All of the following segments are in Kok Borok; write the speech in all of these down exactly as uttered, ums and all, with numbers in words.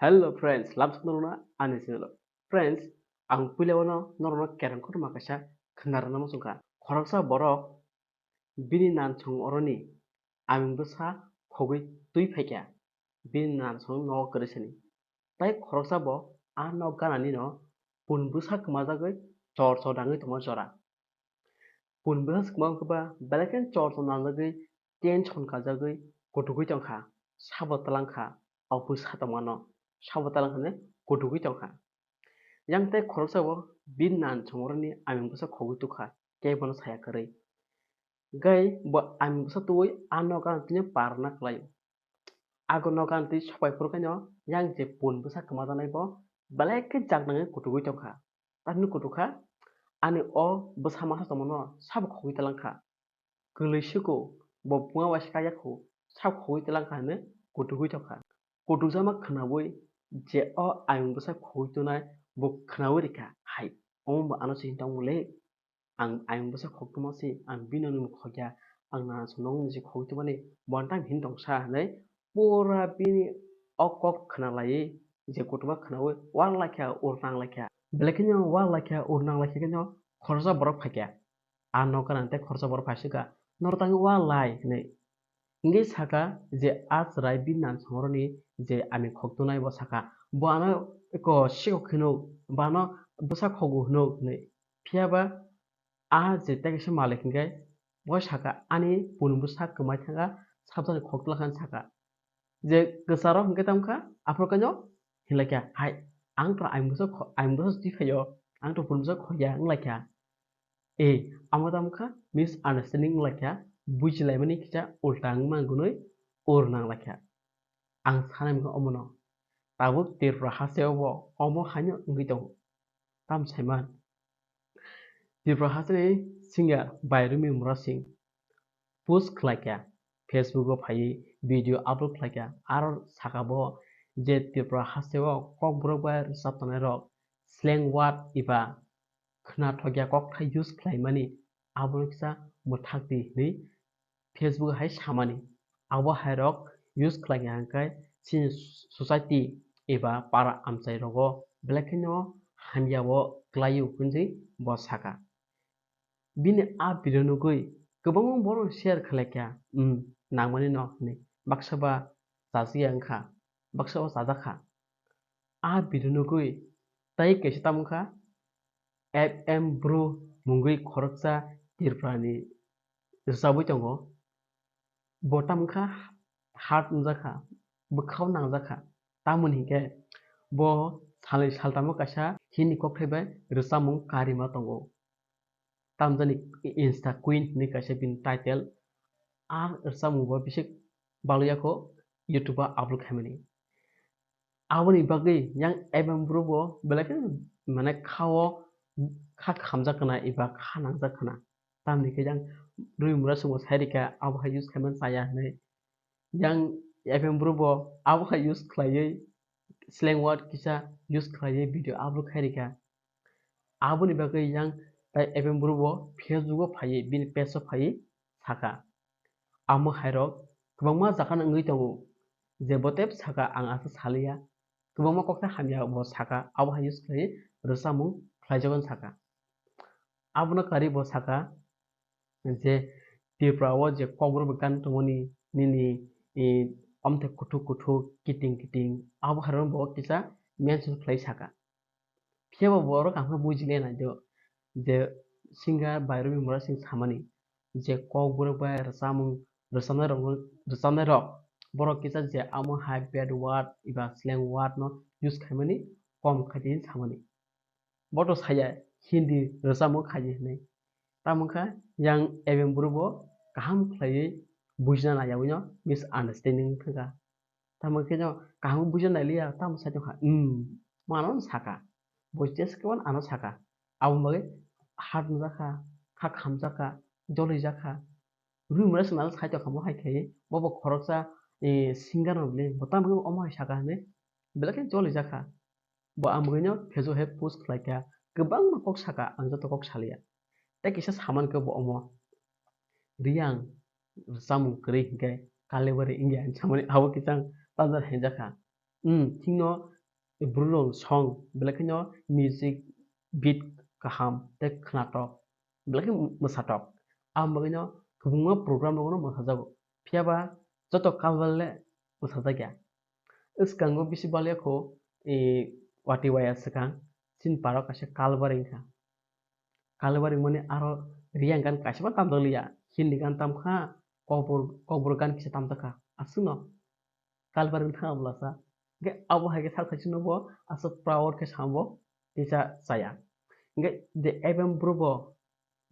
Hello friends, lamsok norokno ani channel o. Friends, ang puila wano norokno kereng kotorma kaisa khna rwna muchungkha. Khoroksa borok bini nansong oroni aming bwsa khogwi twi phaikha, bini nansong nogo kwrwi sani. Tai khoroksa bo a nok ganani no pun bwsa kwmajagwi chor chor dangwi tongma jora. Pun bwsa swkma wngkha ba belai khe chor chor nangjagwi tension kajagwi kutukgwi tongkha, sabo twlangkha, o bwsa tongmano sabo twlangkhani kutukgwi tongkha. Yang tei khoroksa bo bini nansong oroni aming bwsa khogwi tukha, kebono saya kwrwi. Gai bo aming bwsa twi a nok ganani twi parna khlaio. Ago nok ganani twi sopai phuru khaino yang je pun bwsa kwmajaknai bo belai khe jak nangwi kutukgwi tongkha. Tamni kutukha, ani o bwsa masa tongmano sabo khogwi twlangkha. Kwlwi siko bo punga waisa kaya kho, sabo khogwi twlangkha hwnwi kutukgwi tongkha. Kutukjakma khwnaui je o ayung bwsa khogwi tongnai bo khwnaui rikha, hai, omo bo ano sini tongmole. Ang ayung bwsa khogtwma si, ang bini nungni khogya, ang nansong nungni si khogwi tongmani, bo tamo hini tongsa hwnwi pura bini o kok khwnalaiwi je kutukma khwnaui uar laikha, ur nang laikha. Belai kheno uar laikha, ur nang laikha kheno khoroksa borok phaikha. A nok ganani tei khoroksa borok phaisikha, "Norok tangwi uar lai," hwnwi. Hingke saka je a chwrai bini nansong oroni je aming khogtonai bo saka, "Bo ano eko sikok hino, bo ano bwsa khogo hino," hwnwi. Phiya ba a je tei kaisa malik hingke bo saka, "Ani pun bwsa kwmai thangkha, sabjani khogtwlakha," hwnwi saka. Je kwcharo hingke tamo kha, aphuru khe no hinlai kha, "Hai, ang to ayung bwsa kho-, ayung bwsa twi phaio, ang to pun bwsa khogya," wng lai kha. E, amo tamo kha misunderstanding wng lai kha, bujilaimani kisa ulta wng mani gunui ur nang lai kha. Ang sanai mano omono, tabuk Tripura hasteo bo omo haino wngwi tongo. Tam saiman, Tripura hasteni singer Bairumi Murasing post khlai kha, Facebook o phaiwi video upload khlai kha, aro saka bo je Tripura hasteo Kokborok bai rwchap tongnai rok slang word eba khwnathokya kokthai use khlaimani abono kisa mwthak di hwnwi Facebook hai samani. Abo hai rok use khlai kha hwnkhe chini society eba para amchai rogo belai kheno hamya o kwlaio hwnwi bo saka. Bini a video nugwi kwbangma borok share khlai kha, "Hmm, nangmani no," hwnwi. Baksa ba chajak ya wngkha, baksa o chajak kha. A video nugwi tai kaisa tamo wngkha, F M Bru mungwi khoroksa Tripura ni rwchabwi tongo. Bo tamo wngkha heart wngjak kha, bwkhao nangjak kha. Tamoni hinkhe bo salni saltamo kaisa Hindi kokthai bai rwchapmung karima tongo. Tamjani Insta Queen hinwi kaisa bini title. A rwchapmung bo bisi baluyakho YouTube o upload khaimani. Aboni bagwi yang F M Bru bo belai khe mane khao kha khamjak khna eba kha nangjak khna. Tamni khe yang Rui Mura swngo sai rikha abo hai use khaimani chaya hinwi. Yang F M Bru bo abo hai use khlaiwi slang word kisa use khlaiwi video upload khai rikha. Aboni bagwi yang tai F M Bru bo Facebook o phaiwi bini page o phaiwi saka, "Amo hai rok kwbangma jaga no wngwi tongo, je bo tei saka ang aswk saliya, kwbangma kokthai hamya bo saka, abo hai use khlaiwi rwchapmung khlaijago," hwn saka. Abono karwi bo saka je Tripura o je Kokborok bai gan tongmani nini, i, omthe kuthuk kuthuk kiting kiting abo hai rok bo kisa mention khlai saka. Phiya bo borok ang khe buji le nai do je singer Bairumi Mura Singh samani je Kokborok bai rwchapmung rwchapnai rok, rwchapnai rok borok kisa je amo hai bad word eba slang word no use khaimani kom khaidi samani. Bo to saya Hindi rwchapmung khaidi hinwi. Tamo wngkha yang F M Bru bo kaham khlaiwi bujina naiyaui no misunderstanding wngkha. Tamo khe no kaham bujina nailiya, tamo sai tongkha, "Hmm, mo ano saka. Bo just khe ano saka." Aboni bagwi heart wngjak kha, kha khamjak kha, jolijakha. Rui Mura Singh no sai tongkha mo hai khe, bo bo khoroksa, eh, singer no bini, bo tamo khe omo hai saka hinwi belai khe jolijakha. Bo ang bagwino Facebook hai post khlai kha, kwbangma kok saka, ang joto kok saliya. Tei kisa samani khe bo omo, "Riyang rwchapmung kwrwi hinkhe Kalibari wngya," hinwi samani abo kisa ang tamjani hinjakha. Hmm, chwngno Bwrwirok song belai kheno music beat kaham tei khwnatok, belai khe mwsatok. Aboni bagwino kwbangma program rogono mwsajago. Phiyaba joto cultural le mwsajakya. Swkango bisi baliya kho, e, wati waya swkang chini parok kaisa cultural wngkha. Cultural wngmani aro Reang gan kaisa ma tamjakliya. Hindi gan tamkha, Kokbor-, Kokborok gan kisa tamjakha. Aswkno. Kalbar wngkha oblasa. Hingke abo hai khe sak saisino bo aswk proud khe samo kisa chaya. Hingke je F M Bru bo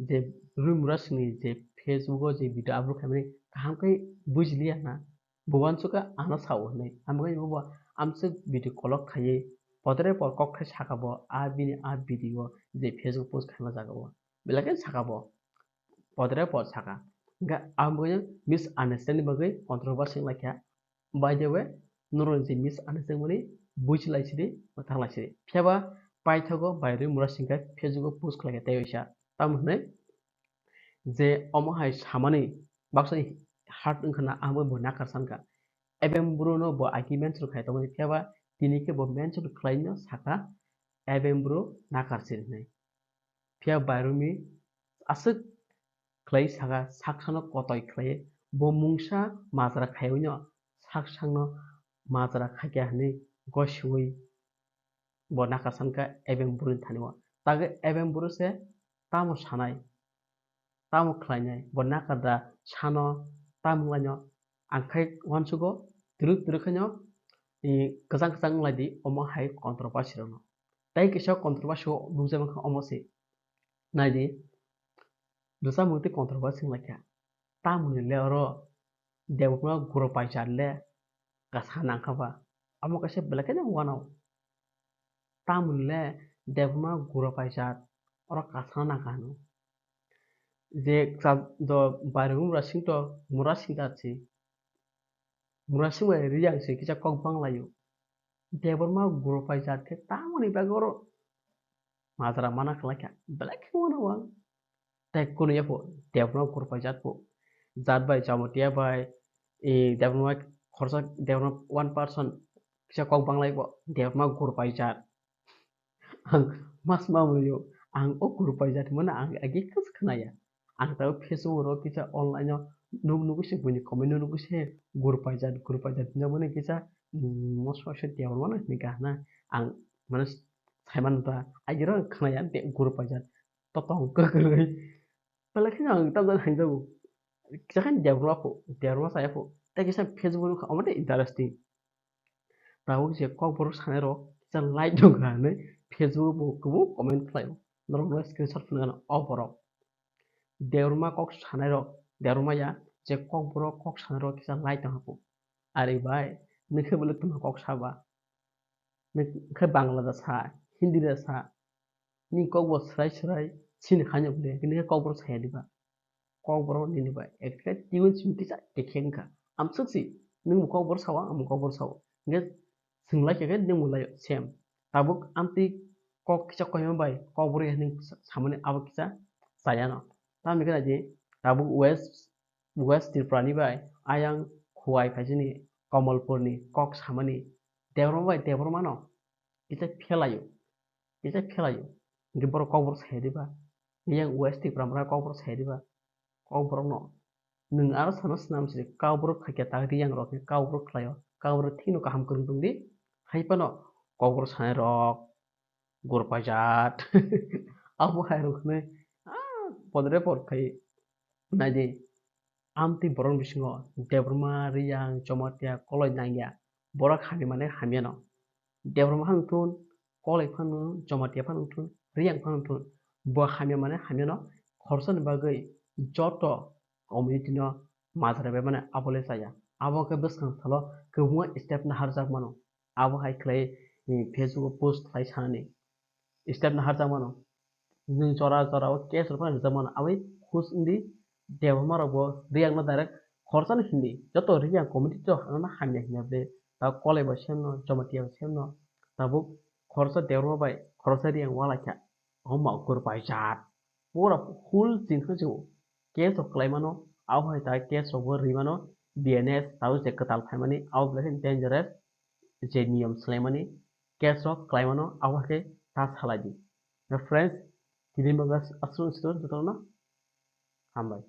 je Rimura sini je Facebook o je video upload khaimani kaham khe bujiliya na. Bo uansukha ano sao hinwi. Amo khe bo amswk video kolok khaiwi podre pod kok khe saka bo a bini a video je Facebook post khaima jaga o. Belai khe saka bo. Podre pod saka. Hingke amo khe misunderstanding bagwi controversy wnglaikha. By the way, norok je misunderstanding mani buisilai sidi, thanglai sidi. Phiyaba paithago bai Rimura singkhe Facebook o post khlaikha tei waisa. Tamo hwnwi je omo hai samani baksani hurt wngkha na, amo bo nakar sankha. F M Bru no bo agi mention khai tongmani, phiyaba tini khe bo mention khlaino saka F M Bru nakar sir hinwi. Phiya Bairumi aswk khlai saka, saksano kotoi khlai, bo mungsa majra khaiwino saksano majra khaikha hinwi gosiwi bo nakar sankha F M Bru ni thani o. Tagwi F M Bru se tamo sanai, tamo khlainai, bo nakar da sano tamo wnglaino, ang khai uansugo twrwk twrwk khaino, i, kwchang kwchang wnglaidi omo hai controversy rokno. Tei kisa controversy o nukjak mankha omo se. Naidi, rwchapmung tei controversy wnglaikha. Tamoni le oro Debbarma Guru Paijat le kasa nangkha ba. Amo kaisa belai kheno uanw. Tamoni le Debbarma Guru Paijat oro kasa nangkha hwnwi. Je ksa do Bairumi Murasing to Murasing da si. Murasing bai Reang se kisa kok banglaio. Debbarma Guru Paijat khe tamoni bagwi oro majra mana khlaikha. Belai khe uanw ang. Tei kunu yapho Debbarma Guru Paijat pho. Jat bai Jamatia bai, e, Debbarma khorsa Debbarma one person kisa kok banglai bo Debbarma Guru Paijat. Ang mas ma mwnwi ang o Guru Paijat hwnmano ang agi khas khnaya. Ang tabo Facebook oro kisa online o nuk nugwi se buini comment nuk nugwi se Guru Paijat, Guru Paijat hinjak mani kisa, mm, mosok se Debbarma no hinwi kahna ang mane sai mano ta. Agiro ang khnaya de Guru Paijat. To tong kwrwi. Belai kheno ang tamjani hamjago. Kisa khe Debbarma pho, Debbarma chaya pho. Tei kisa Facebook nukha, omo tei interesting. Tabuk je kokborok sanai rok kisa like tongkha hinwi Facebook bo kwbangma comment khlaio. Norok no screenshot phunukha o borok. Debbarma kok sanai rok, Debbarma ya je kokborok kok sanai rok kisa like tongkha pho. Ari bai, nwng khe belai tongma kok saba. Nwng khe Bangla da sa, Hindi da sa, nini kok bo swrai swrai sini khaino bole, nini khe kokborok saya diba? Kokborok nini bai ekhe tiyun simi kisa ekhe wngkha. Amswk si, nwng bo kokborok sao, ang bo kokborok sao. Hingkhe swng lai khe, khe nwng bo laio, same. Tabuk amtwi kok kisa koima bai kokborok ya hinwi sa-, samani abo kisa chayano. Tamoni khe naidi, tabuk West, West Tripura ni bai ayang Khowai phaisini Kamalpur ni kok samani Debbarma bai Debbarma no kisa phelaio, kisa phelaio. Hingke borok kokborok saya diba? Yang West Tripura mora kokborok saya diba? Kokborok no nwng aro sana swnam se kokborok khaikhe ta Reang rok khe kokborok khlaio, kokborok thino kaham kwrwng tongdi. Hai phano kokborok sanai rok Guru Paijat abo hai rok hwnwi, ah, podre pod khai naidi. Amtwi borok bisingo Debbarma, Reang, Jamatia, Koloi nangya. Borok hamya mane hamyano. Debbarma phano thun, Koloi phano, Jamatia phano thun, Reang phano thun. Bo hamya mane hamyano, khoroksa ni bagwi joto community no majra bai mane abo le chaya. Abo khe bwskang salo kwbangma step naharjak mano. Abo hai khlai, eh, Facebook o post khlai sanani. Step naharjak mano. Nwng jora jora o case rok phano rijak mano. Aboni khus wngdi Debbarma rok bo Reang no direct khoroksa no hindi. Joto Reang community to ano hamya hinya ble. Ta Koloi bo same no, Jamatia bo same no. Tabuk khoroksa Debbarma bai khoroksa Reang walaikha. Omo Guru Paijat. Pura full chingkha chio. Case rok khlai mano. Abo hai ta case rok bo ri mano. B N S tabuk je kwtal phai mani. Abo belai khe dangerous. Je niyom swlai mani. case rok khlaimano abo khe ta salai di. Friends, tini bagwi aswk student jotono hambai.